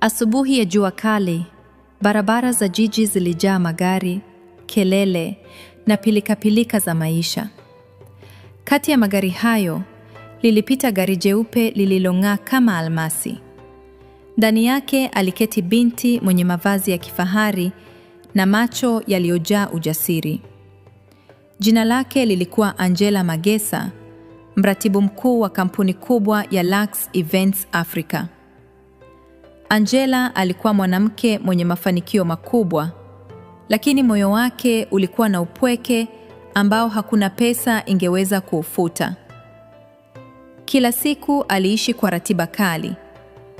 Asubuhi ya jua kali, barabara za jiji zilijaa magari, kelele na pilikapilika za maisha. Kati ya magari hayo, lilipita gari jeupe lililong'aa kama almasi. Ndani yake aliketi binti mwenye mavazi ya kifahari na macho yaliyojaa ujasiri. Jina lake lilikuwa Angela Magesa, mratibu mkuu wa kampuni kubwa ya Lux Events Africa. Angela alikuwa mwanamke mwenye mafanikio makubwa, lakini moyo wake ulikuwa na upweke ambao hakuna pesa ingeweza kuufuta. Kila siku aliishi kwa ratiba kali: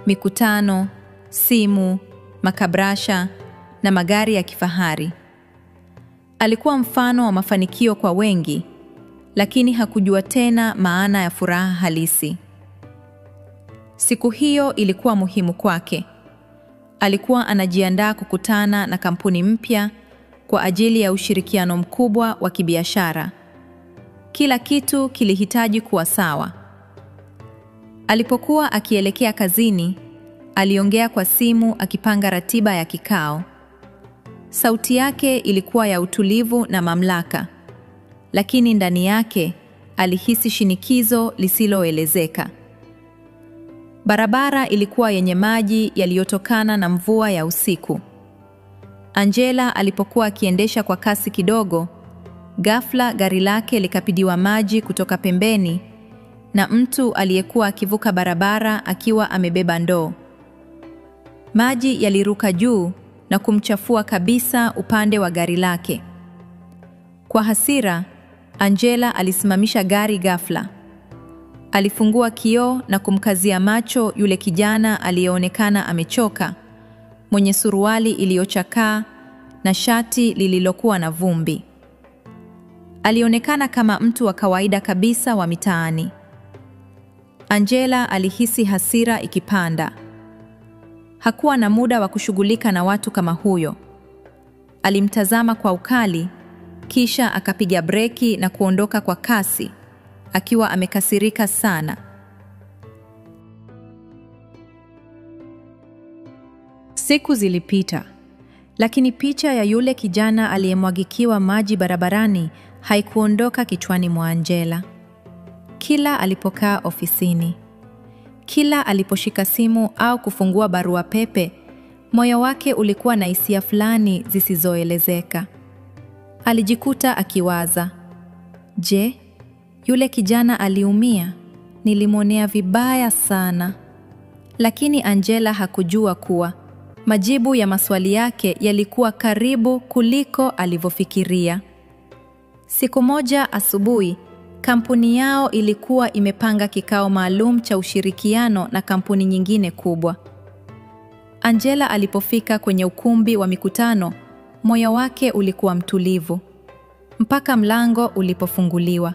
mikutano, simu, makabrasha na magari ya kifahari. Alikuwa mfano wa mafanikio kwa wengi, lakini hakujua tena maana ya furaha halisi. Siku hiyo ilikuwa muhimu kwake. Alikuwa anajiandaa kukutana na kampuni mpya kwa ajili ya ushirikiano mkubwa wa kibiashara. Kila kitu kilihitaji kuwa sawa. Alipokuwa akielekea kazini, aliongea kwa simu akipanga ratiba ya kikao. Sauti yake ilikuwa ya utulivu na mamlaka, lakini ndani yake alihisi shinikizo lisiloelezeka. Barabara ilikuwa yenye maji yaliyotokana na mvua ya usiku. Angela alipokuwa akiendesha kwa kasi kidogo, ghafla gari lake likapidiwa maji kutoka pembeni na mtu aliyekuwa akivuka barabara akiwa amebeba ndoo. Maji yaliruka juu na kumchafua kabisa upande wa gari lake. Kwa hasira, Angela alisimamisha gari ghafla. Alifungua kioo na kumkazia macho yule kijana aliyeonekana amechoka, mwenye suruali iliyochakaa na shati lililokuwa na vumbi. Alionekana kama mtu wa kawaida kabisa wa mitaani. Angela alihisi hasira ikipanda. Hakuwa na muda wa kushughulika na watu kama huyo. Alimtazama kwa ukali, kisha akapiga breki na kuondoka kwa kasi, akiwa amekasirika sana. Siku zilipita, lakini picha ya yule kijana aliyemwagikiwa maji barabarani haikuondoka kichwani mwa Angela. Kila alipokaa ofisini, kila aliposhika simu au kufungua barua pepe, moyo wake ulikuwa na hisia fulani zisizoelezeka. Alijikuta akiwaza, je, yule kijana aliumia? Nilimwonea vibaya sana. Lakini Angela hakujua kuwa majibu ya maswali yake yalikuwa karibu kuliko alivyofikiria. Siku moja asubuhi, kampuni yao ilikuwa imepanga kikao maalum cha ushirikiano na kampuni nyingine kubwa. Angela alipofika kwenye ukumbi wa mikutano, moyo wake ulikuwa mtulivu mpaka mlango ulipofunguliwa,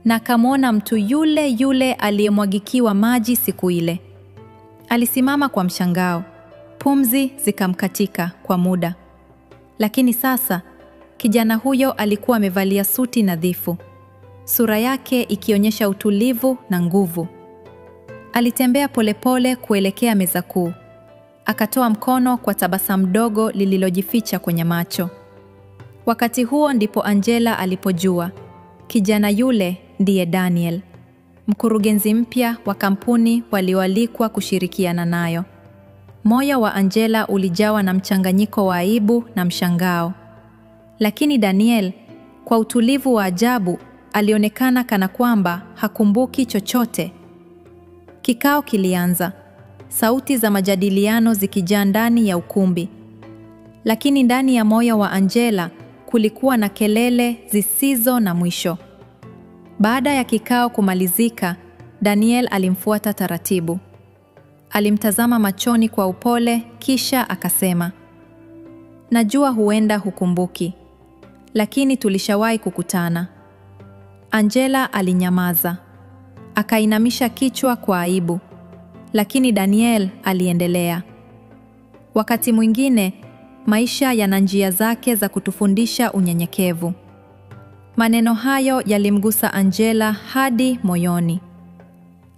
na akamwona mtu yule yule aliyemwagikiwa maji siku ile. Alisimama kwa mshangao, pumzi zikamkatika kwa muda. Lakini sasa kijana huyo alikuwa amevalia suti nadhifu, sura yake ikionyesha utulivu na nguvu. Alitembea polepole kuelekea meza kuu. Akatoa mkono kwa tabasamu dogo lililojificha kwenye macho. Wakati huo ndipo Angela alipojua kijana yule ndiye Daniel, mkurugenzi mpya wa kampuni walioalikwa kushirikiana nayo. Moyo wa Angela ulijawa na mchanganyiko wa aibu na mshangao. Lakini Daniel, kwa utulivu wa ajabu, alionekana kana kwamba hakumbuki chochote. Kikao kilianza, sauti za majadiliano zikijaa ndani ya ukumbi. Lakini ndani ya moyo wa Angela kulikuwa na kelele zisizo na mwisho. Baada ya kikao kumalizika, Daniel alimfuata taratibu. Alimtazama machoni kwa upole, kisha akasema, "Najua huenda hukumbuki, lakini tulishawahi kukutana." Angela alinyamaza, akainamisha kichwa kwa aibu. Lakini Daniel aliendelea, "Wakati mwingine maisha yana njia zake za kutufundisha unyenyekevu." Maneno hayo yalimgusa Angela hadi moyoni.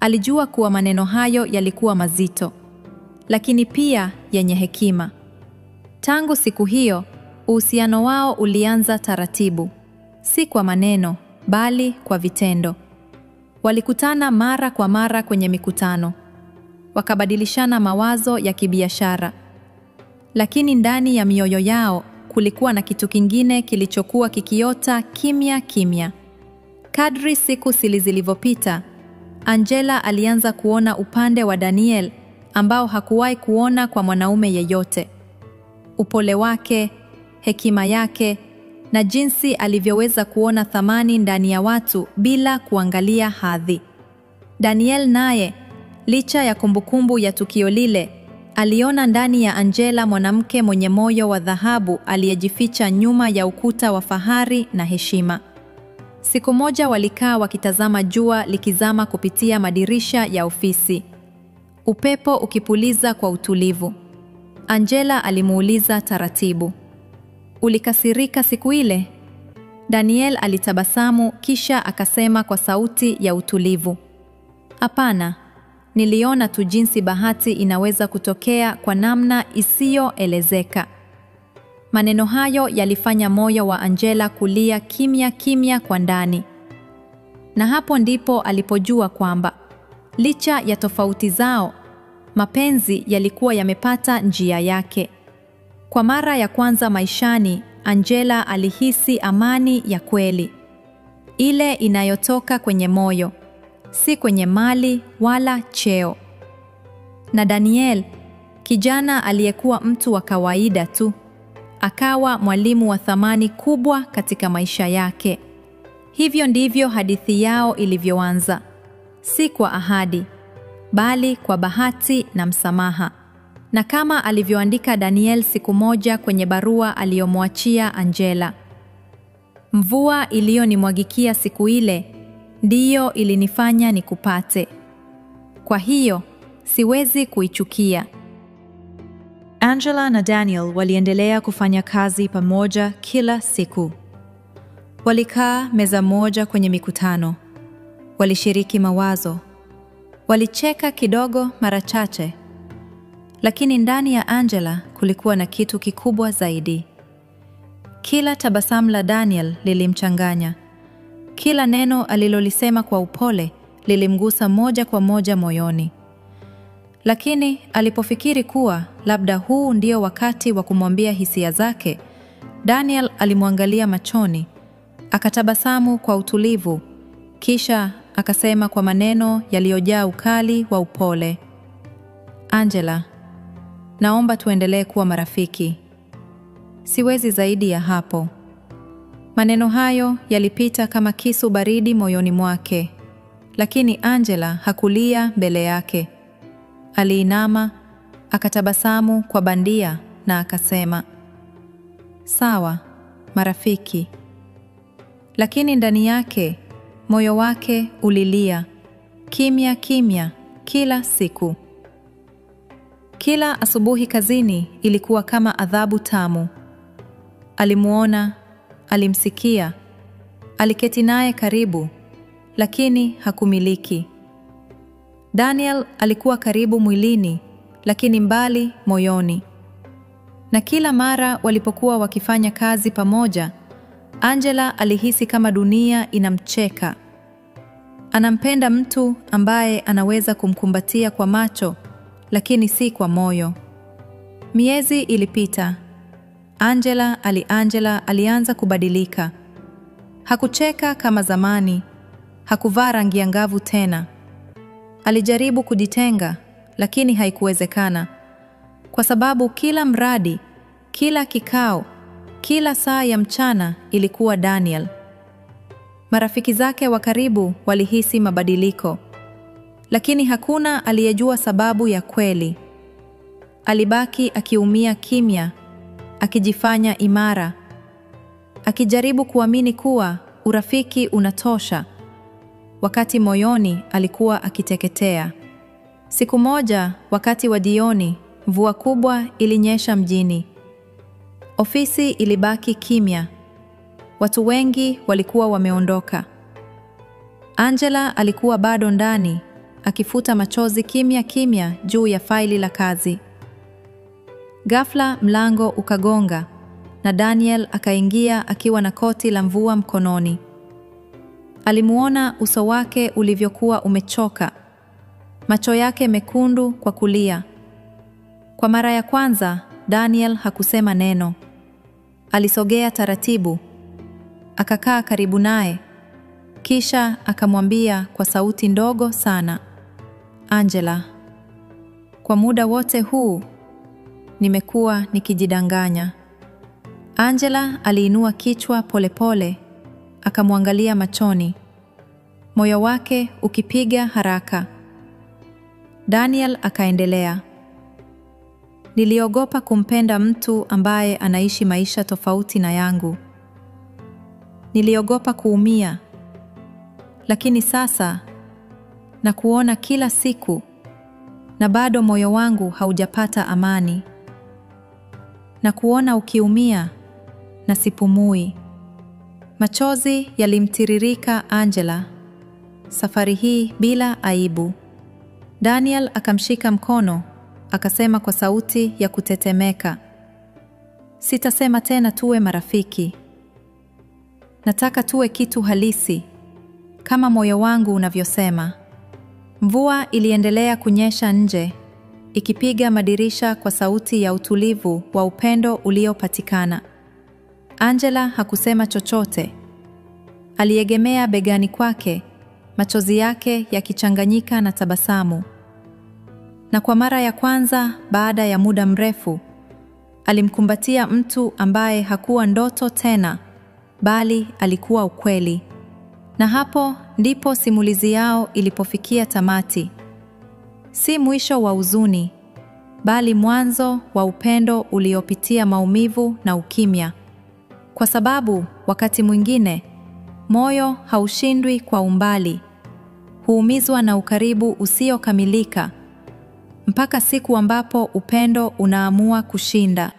Alijua kuwa maneno hayo yalikuwa mazito, lakini pia yenye hekima. Tangu siku hiyo, uhusiano wao ulianza taratibu, si kwa maneno, bali kwa vitendo. Walikutana mara kwa mara kwenye mikutano, wakabadilishana mawazo ya kibiashara. Lakini ndani ya mioyo yao kulikuwa na kitu kingine kilichokuwa kikiota kimya kimya. Kadri siku zilivyopita, Angela alianza kuona upande wa Daniel ambao hakuwahi kuona kwa mwanaume yeyote. Upole wake, hekima yake, na jinsi alivyoweza kuona thamani ndani ya watu bila kuangalia hadhi. Daniel naye, licha ya kumbukumbu ya tukio lile, aliona ndani ya Angela mwanamke mwenye moyo wa dhahabu aliyejificha nyuma ya ukuta wa fahari na heshima. Siku moja walikaa wakitazama jua likizama kupitia madirisha ya ofisi, upepo ukipuliza kwa utulivu. Angela alimuuliza taratibu, "Ulikasirika siku ile?" Daniel alitabasamu kisha akasema kwa sauti ya utulivu, "Hapana, niliona tu jinsi bahati inaweza kutokea kwa namna isiyoelezeka." Maneno hayo yalifanya moyo wa Angela kulia kimya kimya kwa ndani. Na hapo ndipo alipojua kwamba licha ya tofauti zao, mapenzi yalikuwa yamepata njia yake. Kwa mara ya kwanza maishani, Angela alihisi amani ya kweli, ile inayotoka kwenye moyo, si kwenye mali wala cheo. Na Daniel, kijana aliyekuwa mtu wa kawaida tu, akawa mwalimu wa thamani kubwa katika maisha yake. Hivyo ndivyo hadithi yao ilivyoanza, si kwa ahadi, bali kwa bahati na msamaha. Na kama alivyoandika Daniel siku moja kwenye barua aliyomwachia Angela, "Mvua iliyonimwagikia siku ile ndiyo ilinifanya nikupate. Kwa hiyo siwezi kuichukia." Angela na Daniel waliendelea kufanya kazi pamoja kila siku. Walikaa meza moja kwenye mikutano. Walishiriki mawazo. Walicheka kidogo mara chache. Lakini ndani ya Angela kulikuwa na kitu kikubwa zaidi. Kila tabasamu la Daniel lilimchanganya. Kila neno alilolisema kwa upole lilimgusa moja kwa moja moyoni. Lakini alipofikiri kuwa labda huu ndio wakati wa kumwambia hisia zake, Daniel alimwangalia machoni, akatabasamu kwa utulivu, kisha akasema kwa maneno yaliyojaa ukali wa upole, "Angela, naomba tuendelee kuwa marafiki. Siwezi zaidi ya hapo." Maneno hayo yalipita kama kisu baridi moyoni mwake, lakini Angela hakulia mbele yake. Aliinama, akatabasamu kwa bandia na akasema, "Sawa, marafiki." Lakini ndani yake, moyo wake ulilia kimya kimya kila siku. Kila asubuhi kazini ilikuwa kama adhabu tamu. Alimuona, alimsikia, aliketi naye karibu, lakini hakumiliki. Daniel alikuwa karibu mwilini, lakini mbali moyoni. Na kila mara walipokuwa wakifanya kazi pamoja, Angela alihisi kama dunia inamcheka. Anampenda mtu ambaye anaweza kumkumbatia kwa macho, lakini si kwa moyo. Miezi ilipita. Angela alianza kubadilika. Hakucheka kama zamani, hakuvaa rangi angavu tena. Alijaribu kujitenga, lakini haikuwezekana. Kwa sababu kila mradi, kila kikao, kila saa ya mchana ilikuwa Daniel. Marafiki zake wa karibu walihisi mabadiliko, lakini hakuna aliyejua sababu ya kweli. Alibaki akiumia kimya, akijifanya imara, akijaribu kuamini kuwa urafiki unatosha, wakati moyoni alikuwa akiteketea. Siku moja, wakati wa jioni, mvua kubwa ilinyesha mjini. Ofisi ilibaki kimya. Watu wengi walikuwa wameondoka. Angela alikuwa bado ndani, akifuta machozi kimya kimya juu ya faili la kazi. Ghafla mlango ukagonga na Daniel akaingia akiwa na koti la mvua mkononi. Alimuona uso wake ulivyokuwa umechoka, macho yake mekundu kwa kulia. Kwa mara ya kwanza, Daniel hakusema neno. Alisogea taratibu, akakaa karibu naye, kisha akamwambia kwa sauti ndogo sana, Angela, kwa muda wote huu nimekuwa nikijidanganya. Angela aliinua kichwa polepole, akamwangalia machoni, moyo wake ukipiga haraka. Daniel akaendelea, niliogopa kumpenda mtu ambaye anaishi maisha tofauti na yangu. Niliogopa kuumia. Lakini sasa na kuona kila siku, na bado moyo wangu haujapata amani. Na kuona ukiumia na sipumui. Machozi yalimtiririka Angela, safari hii bila aibu. Daniel akamshika mkono, akasema kwa sauti ya kutetemeka, sitasema tena tuwe marafiki. Nataka tuwe kitu halisi, kama moyo wangu unavyosema. Mvua iliendelea kunyesha nje, ikipiga madirisha kwa sauti ya utulivu wa upendo uliopatikana. Angela hakusema chochote. Aliegemea begani kwake, machozi yake yakichanganyika na tabasamu. Na kwa mara ya kwanza baada ya muda mrefu, alimkumbatia mtu ambaye hakuwa ndoto tena, bali alikuwa ukweli. Na hapo ndipo simulizi yao ilipofikia tamati. Si mwisho wa huzuni, bali mwanzo wa upendo uliopitia maumivu na ukimya. Kwa sababu wakati mwingine moyo haushindwi kwa umbali, huumizwa na ukaribu usiokamilika, mpaka siku ambapo upendo unaamua kushinda.